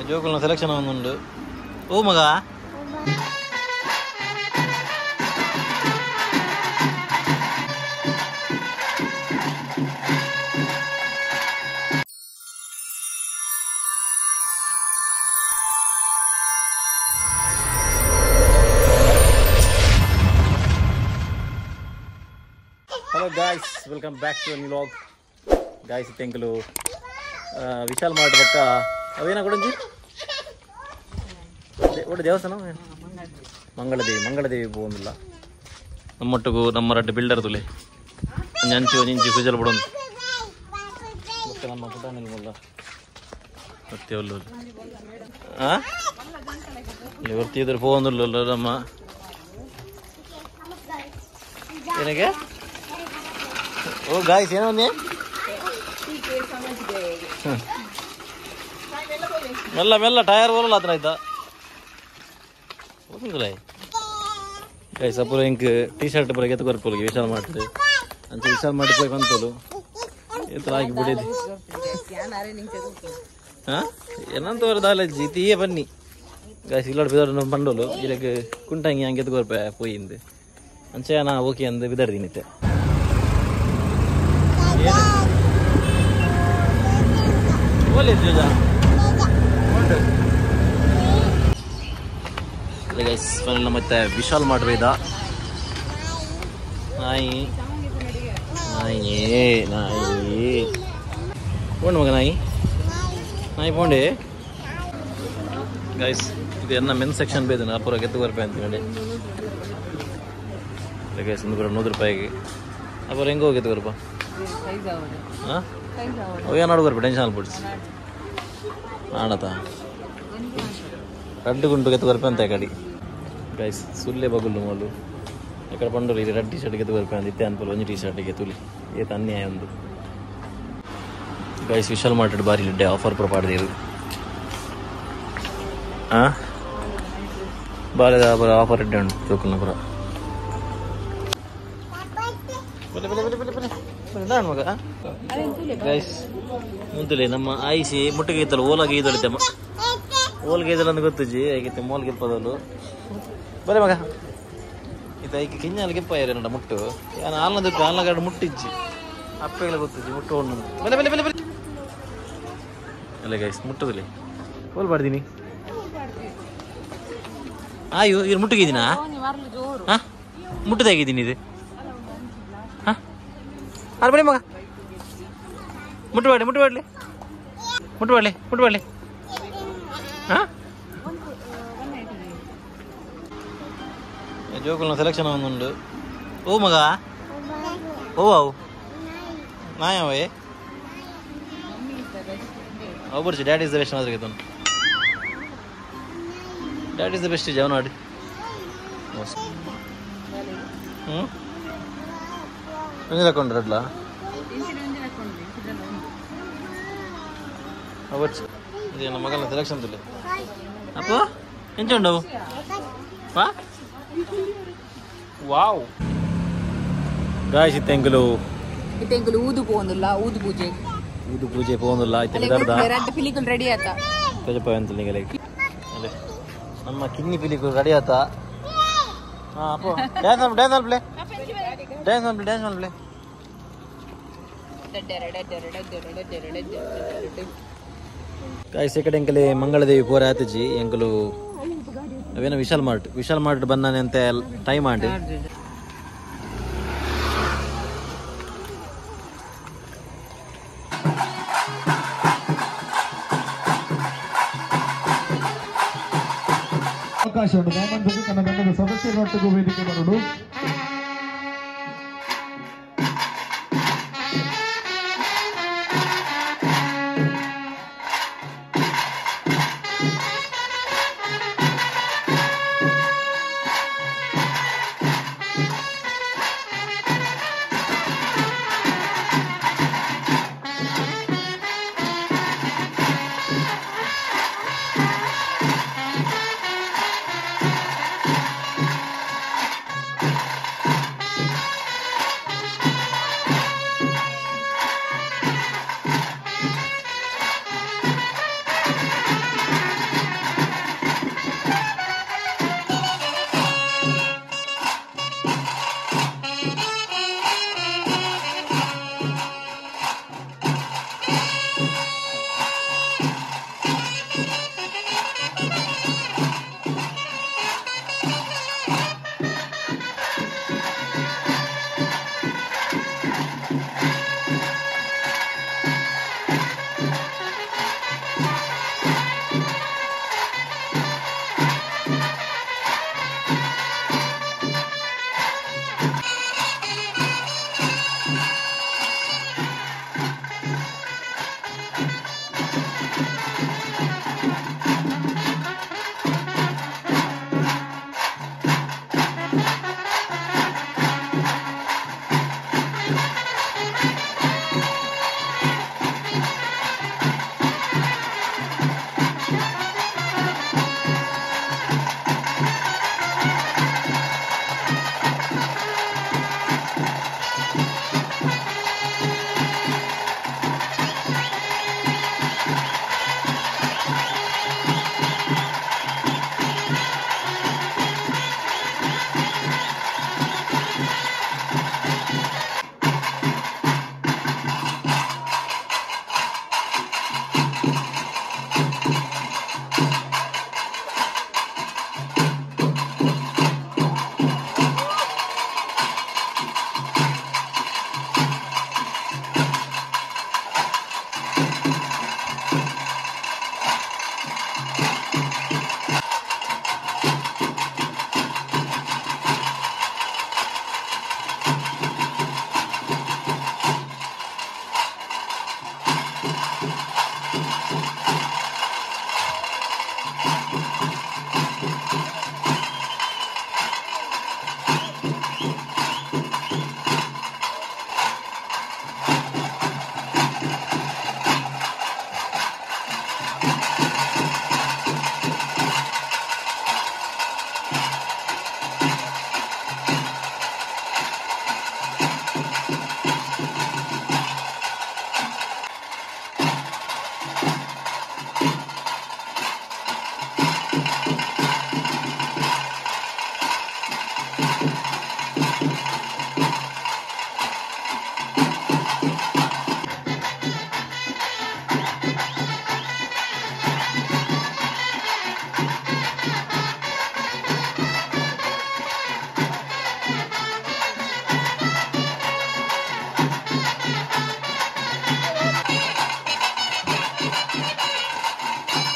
ಜೋಕುಲ್ನ selection ಒಂದುಂಡು ಓ ಮಗ hello guys, welcome back to new vlog. Guys, ತೆಂಕಲು Vishal mart ಪಕ್ಕ ಅವೇನ ಕೊಡಂಜಿ ಒಟ್ಟು ದೇವಸ್ಥಾನ ಮಂಗಳದೇವಿ ಮಂಗಳದೇವಿ ಪೋಂದಿಲ್ಲ ನಮ್ಮೊಟ್ಟಿಗೂ ನಮ್ಮ ರಡ್ಡು ಬಿಲ್ಡರ್ ತುಲೆ ಒಂಜಿ ಒಂಜಿ ಕುಜಲ್ ಬಿಡೊಂದು ಬೊಕ್ಕ ನಮ್ಮ ಪುಟಾಣಿಲ್ ಮುಲ್ಲ ಮತ್ತೆ ಒಲ್ಲು ಒರ್ತಿ ಎದುರು ಪೋವೊಂದುಲ್ಲ ನಮ್ಮ ಏನಕ್ಕೆ ಓ ಗಾಯ್ಸ್ ಏನೋ ಮೆಲ್ಲ ಮೆಲ್ಲ ಟೈರ್ ಬರಲ್ಲ ಹತ್ರ ಆಯ್ತಾ ಗೈಸ್ ಅಪುರ ಇಂಕ್ ಟೀ ಶರ್ಟ್ ಬರ ಗೆತ್ತು ಕೊರ್ಪೋಲಿಗೆ ವಿಶಾಲ್ ಮಾಡ್ತು ಅಂಚೆ ವಿಶಾಲ್ ಮಾಡಿ ಪೋಯ್ ಬಂತಲು ಎತ್ತರ ಆಗಿ ಬಿಡಿದೆ ಹಾಂ ಏನಂತ ದಾಲಜ್ಜಿ ತೀಯೇ ಬನ್ನಿ ಗೈಸ್ ಇಲ್ಲೋಡ್ ಬಿದರ್ ಬಂಡೋಲು ಇದಕ್ಕೆ ಕುಂಟಂಗಿ ಹಂಗೆ ಎತ್ತು ಕೊರ್ಪೆ ಪೋಯಿಂದು ಅಂಚೆ ನಾ ಓಕೆ ಅಂದು ಬಿದರ್ದಿನಿತ್ತೆ ಗೈಸ್ ಫೈನಲ್ ಮತ್ತೆ ವಿಶಾಲ್ ಮಾಡ್ಬೇದ ನಾಯಿ ನಾಯಿ ನಾಯಿ ಪೋಂಡು ಮಗ ನಾಯಿ ನಾಯಿ ಪೋಂಡೆ ಗೈಸ್ ಇದು ಎನ್ನ ಮೆನ್ ಸೆಕ್ಷನ್ ಬೇದ ಅಪುರ ಗೆದ್ದು ಬರ್ಪೆ ಅಂತ ಹೇಳಿ ಗೈಸ್ ಒಂದು 100 ರೂಪಾಯಿಗೆ ಅಪುರ ಹೆಂಗೆ ಹೋಗಿದ್ದು ಬರ್ಪ ಹಾಂ ಅವು ಏನು ಬರ್ಪ ಟೆನ್ಷನ್ ಅಲ್ಬಿಡ್ಸಿ ಆಣತ ರಡ್ಡು ಗುಂಟು ಗೆತ್ತು ಬರ್ಪೆ ಅಂತ ಕಡಿ ಗೈಸ್ ಸುಲ್ಲೆ ಬಗುಲ್ಲು ಮೋಲು ಎక్కడ పండులు ಇದು ರೆಡ್ ಟಿ ಶರ್ಟ್ ಗೆತ್ತು ಬರ್ಪೆ ಅಂತ ಇತ್ತೆ ಅನ್ಪಲ್ ಒಂಜಿ ಟಿ ಶರ್ಟ್ಗೆ ತುಲಿ ಏತ್ ಅನ್ಯಾಯ ಒಂದು ಗೈಸ್ ವಿಶಾಲ್ ಮಾರ್ಟ್ ಬಾರಿ ಲಿಡ್ಡೆ ಆಫರ್ ಪೂರ ಪಾಡ್ದೇರು ಹಾಂ ಬಾರಿ ಪೂರ ಆಫರ್ ಇಡ್ಡೆ ಉಂಟು ಜೋಕುಲ್ನ ಪೂರ ಬಲೆ ಬಲೆ ಬಲೆ ಬಲೆ ಬಲೆ ಬಲೆ ಮಗ ಗೈಸ್ ಮುಂತುಲೆ ನಮ್ಮ ಆಯಿಸಿ ಮುಟ್ಟಿಗೆ ಇತ್ತಲ್ಲ ಓಲಾಗಿ ಈದೊಳಿತೆ ಓಲ್ಗೆ ಈದಲ್ಲ ಅಂತ ಗೊತ್ತುಜಿ ಐಕಿತ್ತೆ ಮೋಲ್ ಗೆಪ್ಪದಲ್ಲು ಬರೇ ಮಗ ಇದು ಐಕೆ ಕಿಂಜಾಲ್ ಗೆಪ್ಪ ಏರೇನಡ ಮುಟ್ಟು ಯಾನ್ ಆಲ್ನ ದುಪ್ಪೆ ಆಲ್ನ ಗಡ ಮುಟ್ಟಿಜ್ಜಿ ಅಪ್ಪೆಗಳ ಗೊತ್ತುಜಿ ಮುಟ್ಟು ಉಂಡು ಬಲೆ ಬಲೆ ಬಲೆ ಬಲೆ ಅಲ್ಲ ಗೈಸ್ ಮುಟ್ಟುದಿಲ್ಲ ಓಲ್ ಬಾಡ್ದೀನಿ ಆಯು ಇವ್ರು ಮುಟ್ಟಿಗಿದ್ದೀನಾ ಹಾಂ ಮುಟ್ಟದಾಗಿದ್ದೀನಿ ಇದು ಹಾಂ ಅಲ್ಲ ಬನ್ನಿ ಮಗ ಮುಟ್ಟುವಾಡಿ ಮುಟ್ಟುವಾಡ್ಲಿ ಮುಟ್ಟುವಾಡ್ಲಿ ಮುಟ್ಟುವಾಡ್ಲಿ ಹಾಂ ಜೋಕುಲ್ನ ಸೆಲೆಕ್ಷನ್ ಒಂದುಂಡು ಓ ಮಗ ಓ ಅವು ನಾಯವೇ ಅವು ಬರ್ಚಿ ಡ್ಯಾಡ್ is the best ಮಾತ್ರ ಡ್ಯಾಡ್ is the best ಜವನಾಡಿ ಹ್ಞೂ ಒಂಜಿ ತಕೊಂಡ್ರಡ್ಲ ಅవచ్చు ಇದು ನನ್ನ ಮಗನ ಸೆಲೆಕ್ಷನ್ ತುಲೆ ಅಪ್ಪ ಎಂಚ ಉಂಡವು ವಾ ವಾವ್ ಗಾಯ್ಸ್ ಇತ್ತೆಂಕುಲು ಇತ್ತೆಂಕುಲು ಊದು ಪೋಂದುಲ್ಲ ಊದು ಪೂಜೆ ಊದು ಪೂಜೆ ಪೋಂದುಲ್ಲ ಇತ್ತೆ ಬಿದರ್ದ ರಡ್ಡು ಪಿಲಿಕುಲು ರೆಡಿ ಆತ ತಜಪ ಅಂತಲ್ಲ ನಿಗಲೆ ಅಲ್ಲೇ ನಮ್ಮ ಕಿನ್ನಿ ಪಿಲಿಕುಲು ರೆಡಿ ಆತ ಹಾ ಅಪ್ಪ ಡ್ಯಾನ್ಸ್ ಮಾಡು ಡ್ಯಾನ್ಸ್ ಮಾಡು ಡ್ಯಾನ್ಸ್ ಮಾಡು ಡ್ಯಾನ್ಸ್ ಮಾಡು ಗಾಯ್ಸ್ ಈ ಕಡೆ ಎಂಕಲೆ ಮಂಗಳದೇವಿ ಪೋರ ಆತಜಿ ಎಂಕಲು ಅವೇನ ವಿಶಾಲ್ ಮಾರ್ಟ್ ವಿಶಾಲ್ ಮಾರ್ಟ್ ಬಂದಾನೆ ಅಂತ ಟೈಮ್ ಆಂಡ್ ಅವಕಾಶ ಉಂಟು ಮೋಹನ್ ಬುಕ್ ತನ್ನ ತಂಡದ ಸದಸ್ಯರೊಟ್ಟಿಗೂ ವೇದಿಕೆ ಬರಲು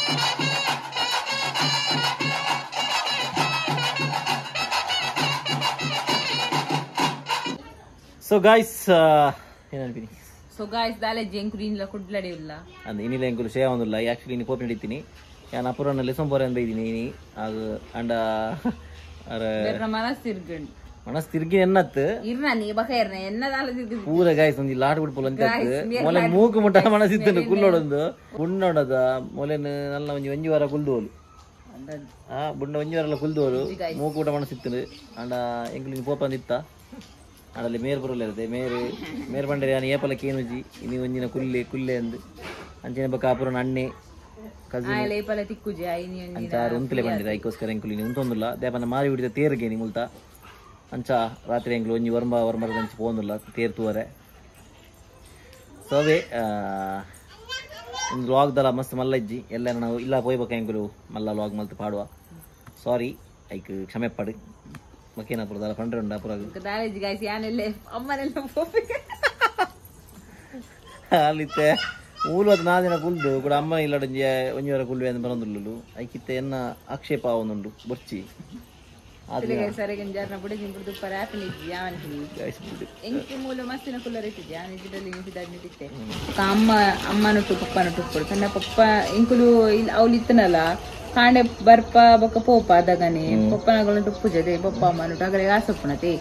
So guys, ಏನನ್ಪಿನಿ? So guys, ದಾಲೆ ಜೆಂಕುರಿನ್ಲ ಕುಡ್ಲಡೆ ಇಲ್ಲ. ಅಂದ್ ಇನಿಲ ಎಂಕುಲು ಶೇ ಆವೊಂದುಲ್ಲ. ಆಕ್ಚುಲಿ ಇನಿ ಪೋಪಿನ ಹಿಡಿತೀನಿ. ಯಾನ್ ಅಪುರನ ಲೆಸೊಂದು ಪೋರೆ ಅಂದ್ ಬೈದಿನಿ ಇನಿ. ಅದು ಅಂಡ ಅರ ಬೇರ್ನ ಮನಸ್ ತಿರ್ಗಂಡ್. ಮನಸ್ ತಿರ್ಗಿ ಎನ್ನತ್ ಇರ್ನ ನೀ ಬಕ ಇರ್ನ ಎನ್ನ ದಾಲ ತಿರ್ಗಿ ಪೂರ ಗಾಯ್ಸ್ ಒಂಜಿ ಲಾಟ್ ಬಿಡ್ಪುಲ ಅಂಚತ್ ಮೊಲೆ ಮೂಕು ಮುಟ್ಟ ಮನಸ್ ಇತ್ತುಂಡು ಕುಲ್ಲೊಡೊಂದು ಬುಣ್ಣೊಡದ ಮೊಲೆನ್ ನಲ್ಲ ಒಂಜಿ ಒಂಜಿ ವಾರ ಕುಲ್ದೋಲು ಆ ಬುಣ್ಣ ಒಂಜಿ ವಾರಲ ಕುಲ್ದೋಲು ಮೂಕು ಮುಟ್ಟ ಮನಸ್ ಇತ್ತುಂಡು ಅಂಡ ಎಂಕುಲು ಇನಿ ಪೋಪಂದಿತ್ತ ಅಡಲ್ಲಿ ಮೇರ್ ಬರಲ್ಲ ಇರುತ್ತೆ ಮೇರು ಮೇರ್ ಬಂಡರೆ ಯಾನ್ ಏಪಲ ಕೇನುಜಿ ಇನಿ ಒಂಜಿನ ಕುಲ್ಲೆ ಕುಲ್ಲೆ ಅಂದ್ ಅಂಚನೆ ಬೊಕ ಅಪುರನ ಅಣ್ಣೆ ಕಸಿನ್ ಏಪಲ ತಿಕ್ಕುಜಿ ಐನಿ ಒಂಜಿನ ಅಂಚ ಆರ್ ಉಂತುಲೆ ಬಂಡಿರ ಐಕೋಸ್ಕರ ಎಂಕುಲು ಇನಿ ಉಂತೊಂದುಲ್ಲ ದೇಪನ ಮಾರಿ ಬಿಡಿದ ತೇರ್ಗೆ ನಿ ಮುಲ್ತ ಅಂಚ ರಾತ್ರಿ ಎಂಕುಲು ಒಂಜಿ ಒರ್ಂಬ ಒರ್ಂಬರದ ಅಂಚ ಪೋಂದುಲ್ಲ ತೇರ್ ತೂವರೆ. ಸೊ ಅವೇ ಒಂದು ಲಾಗ್ ದಲ ಮಸ್ತ್ ಮಲ್ಲ ಇಜ್ಜಿ ಎಲ್ಲ ನಾವು ಇಲ್ಲ ಪೋಯ್ಬೇಕ ಎಂಕುಲು ಮಲ್ಲ ಲಾಗ್ ಮಲ್ತ್ ಪಾಡುವ. ಸಾರಿ ಐಕ್ ಕ್ಷಮೆ ಪಡು ಮಕ್ಕೇನಪುರ ದಾಲ ಪಂಡ್ರೆ ಉಂಡು ಅಪುರಾಗ ದಾಲೇಜ್ ಗಾಯ್ಸ್ ಯಾನೆಲ್ಲ ಅಮ್ಮನೆಲ್ಲ ಪೋಪಿಗೆ ಅಲ್ಲಿತ್ತೆ ಮೂಲು ಅದು ನಾ ದಿನ ಕುಲ್ದು ಕೂಡ ಅಮ್ಮ ಇಲ್ಲಡೊಂಜಿ ಒಂಜಿ ವಾರ ಕುಲ್ವೆ ಅಂದ್ ಬರೊಂದುಲ್ಲು ಐಕಿತ್ತೆ ಎನ್ನ ಆಕ್ಷೇಪ ಆವೊಂದುಂಡು ಬೊರ್ಚಿ ಅಮ್ಮ ಅಮ್ಮನೊಟ್ಟು ಪಪ್ಪನೊಟ್ಟು ಉಪ್ಪುಡು ಸಣ್ಣ ಪಪ್ಪ ಎಂಕುಲು ಅವ್ಲು ಇತ್ತನಲ್ಲ ಕಾಂಡೆ ಬರ್ಪ ಬೊಕ್ಕ ಪೋಪ ಅದಗನೆ ಪಪ್ಪನಗಳು ಪೂಜೆ ಪಪ್ಪ ಅಮ್ಮನೊಟ್ಟು ಅಗಲೆ ಆಸಪ್ಪುನತೆ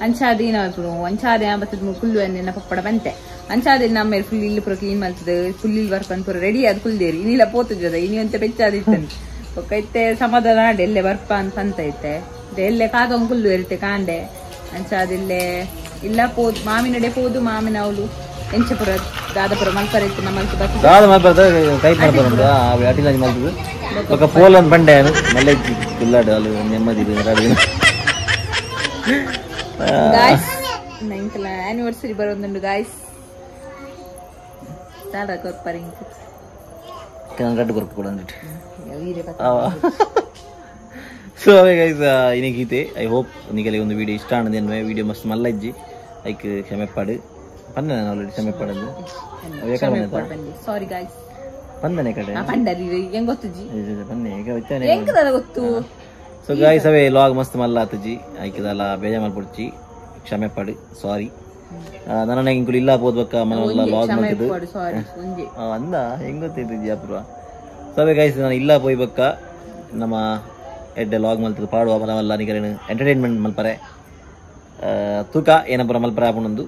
ಅಂಚಾದಿ ನಾವು ಅಂಚಾದೆ ಬತ್ತದ ಕುಲ್ಲು ಅಂದಿನ ಪಪ್ಪಡ ಬಂತೆ ಅಂಚಾದೆ ನಮ್ಮ ಫುಲ್ ಇಲ್ಲಿ ಪೂರ ಕ್ಲೀನ್ ಮಲ್ತದ ಫುಲ್ ಇಲ್ಲಿ ಬರ್ಪ ಪೂರ ರೆಡಿ ಅದು ಕುಲ್ದೇರಿ ಇನ್ನಿಲ್ಲ ಪೋತುಜದ ಇನಿ ಅಂತ ಬೆಚ್ಚಾದಿತ್ತನು ಬೊಕ್ಕ ಇತ್ತೆ ಸಮಾಧಾನ ಆಂಡ್ ಎಲ್ಲೆ ಬರ್ಪ ಅಂತ ಅಂತ ಇತ್ತೆ ಎಲ್ಲೆ ಕಾದೊಂದು ಕುಲ್ಲು ಇರುತ್ತೆ ಕಾಂಡೆ ಅಂಚಾದಿಲ್ಲೆ ಇಲ್ಲ ಪೋದು ಮಾಮಿನಡೆ ಪೋದು ಮಾಮಿನ ಅವಳು ಎಂಚಪುರ ದಾದಪುರ ಮಲ್ಪರ ಇತ್ತು ನಮ್ಮ ಬರ್ತದೆ ದಾದ ಮಲ್ಪರ ಕೈ ಮಲ್ಪರ ಅಟಿಲ ಮಲ್ತದ ಬೊಕ್ಕ ಪೋಲ್ ಅಂದ್ ಬಂಡೆ ಮಲ್ಲ ಕುಲ್ಲಾಡು ಅಲ್ಲಿ ನೆಮ್ಮದಿ ಗಾಯ್ಸ್ ನಂಕಲ ಆನಿವರ್ಸರಿ ಬರೋದುಂಡು ಗಾಯ್ಸ್ ದಾದ ಕೊರ್ಪರ ಇಂಕ್ ರಡ್ಡು ಕೊರ್ಪು ಕೂಡ ಅಂದಿಟ್ಟು. ಸೊ ಅವೇ ಗೈಸ್ ಇನಿ ಗೀತೆ I hope ನಿಗಲಿ ಒಂದು ವಿಡಿಯೋ ಇಷ್ಟ ಆನಂದ ವಿಡಿಯೋ ಮಸ್ತ್ ಮಲ್ಲ ಇಜ್ಜಿ ಐಕ್ ಕ್ಷಮೆ ಪಾಡು ಪಂದ ನಾನು ಆಲ್ರೆಡಿ ಕ್ಷಮೆ ಪಾಡಂದು ಸಾರಿ ಗಾಯ್ಸ್ ಪಂದನೆ ಕಡೆ ಪಂಡರಿ ಹೆಂಗ್ ಗೊತ್ತುಜಿ ಪನ್ನೆ ಹೆಂಗ್ ಗೊತ್ತು. ಸೊ ಗಾಯ್ಸ್ ಅವೇ ಲಾಗ್ ಮಸ್ತ್ ಮಲ್ಲ ಆತುಜಿ ಐಕದಲ್ಲ ಬೇಜಾರ್ ಮಲ್ಪೊಡ್ಚಿ ಕ್ಷಮೆ ಪಾಡು ಸಾರಿ ನನ್ನ ಇಂಕುಲು ಇಲ್ಲ ಪೋದ್ಬಕ್ಕ ಮಲ್ಲ ಲಾಗ್ ಮಲ್ತದು ಅಂದ ಹೆಂಗ್ ಗೊತ್ತೈತಿ ಅಪೂರ್ವ. ಸೊ ಅವೇ ಗೈಸ್ ನಾನು ಇಲ್ಲ ಪೋಯ್ಬಕ್ಕ ನಮ್ಮ ಎಡ್ಡೆ ಲಾಗ್ ಮಲ್ತದು ಪಾಡುವ ಮಲ್ಲ ನಿಗರೇನು ಎಂಟರ್ಟೈನ್ಮೆಂಟ್ ಮಲ್ಪರೆ ತೂಕ ಏನಪುರ ಮಲ್ಪರೆ ಆಪುನೊಂದು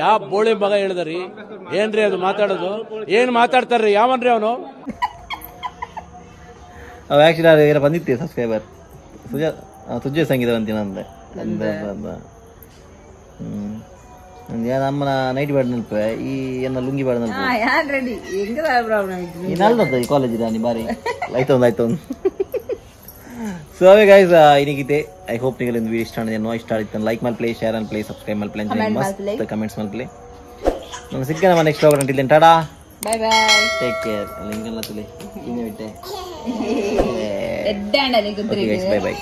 ಯಾವ ಬೋಳಿ ಮಗ ಹೇಳಿದ್ರಿ ಏನ್ರಿ ಅದು ಮಾತಾಡೋದು ಏನ್ ಮಾತಾಡ್ತಾರ್ರಿ ಯಾವನ್ರಿ ಅವನು ಅವ ಆಕ್ಚುಲಿ ಅದು ಏನ ಬಂದಿತ್ತೆ ಸಬ್ಸ್ಕ್ರೈಬರ್ ಸುಜಾ ಸುಜೆ ಸಂಗೀತ ಬಂತೀನಿ ಅಂದೆ ಅಮ್ಮನ ನೈಟ್ ಬ್ಯಾಡ್ ನಲ್ಪೆ ಈ ಎನ್ನ ಲುಂಗಿ ಬ್ಯಾಡ್ ನಲ್ಪೆ ಈ ನಲ್ದತ್ತ ಈ ಕಾಲೇಜ್ ಇದ್ದಾನೆ ಬಾರಿ ಆಯ್ತು ಆಯ್ತು. ಸೊ ಅವೇ ಗೈಸ್ ಇನ್ನಿಗಿದೆ I hope ನಿಮಗೆ ಒಂದು ವಿಡಿಯೋ ಇಷ್ಟ ಆಗಿದೆ ನೋ ಇಷ್ಟ ಆಗಿತ್ತು ಲೈಕ್ ಮಲ್ಪ್ಲೇ ಶೇರ್ ಅಂಡ್ ಪ್ಲೇ ಸಬ್ಸ್ಕ್ರೈಬ್ ಮಲ್ಪ್ಲೇ ಮಸ್ತ್ ಕಮೆಂಟ್ಸ್ ಮಲ್ಪ್ಲೇ. ನಾನು ಸಿಕ್ಕ ನಮ್ಮ next vlog until then tata bye bye take care ಲಿಂಗಲ್ಲ ತುಲಿ ಇನ್ನೇ ಬಿಟ್ಟೆ ಎಡ್ಡಾಂಡಲಿ ಬೈ ಬೈ.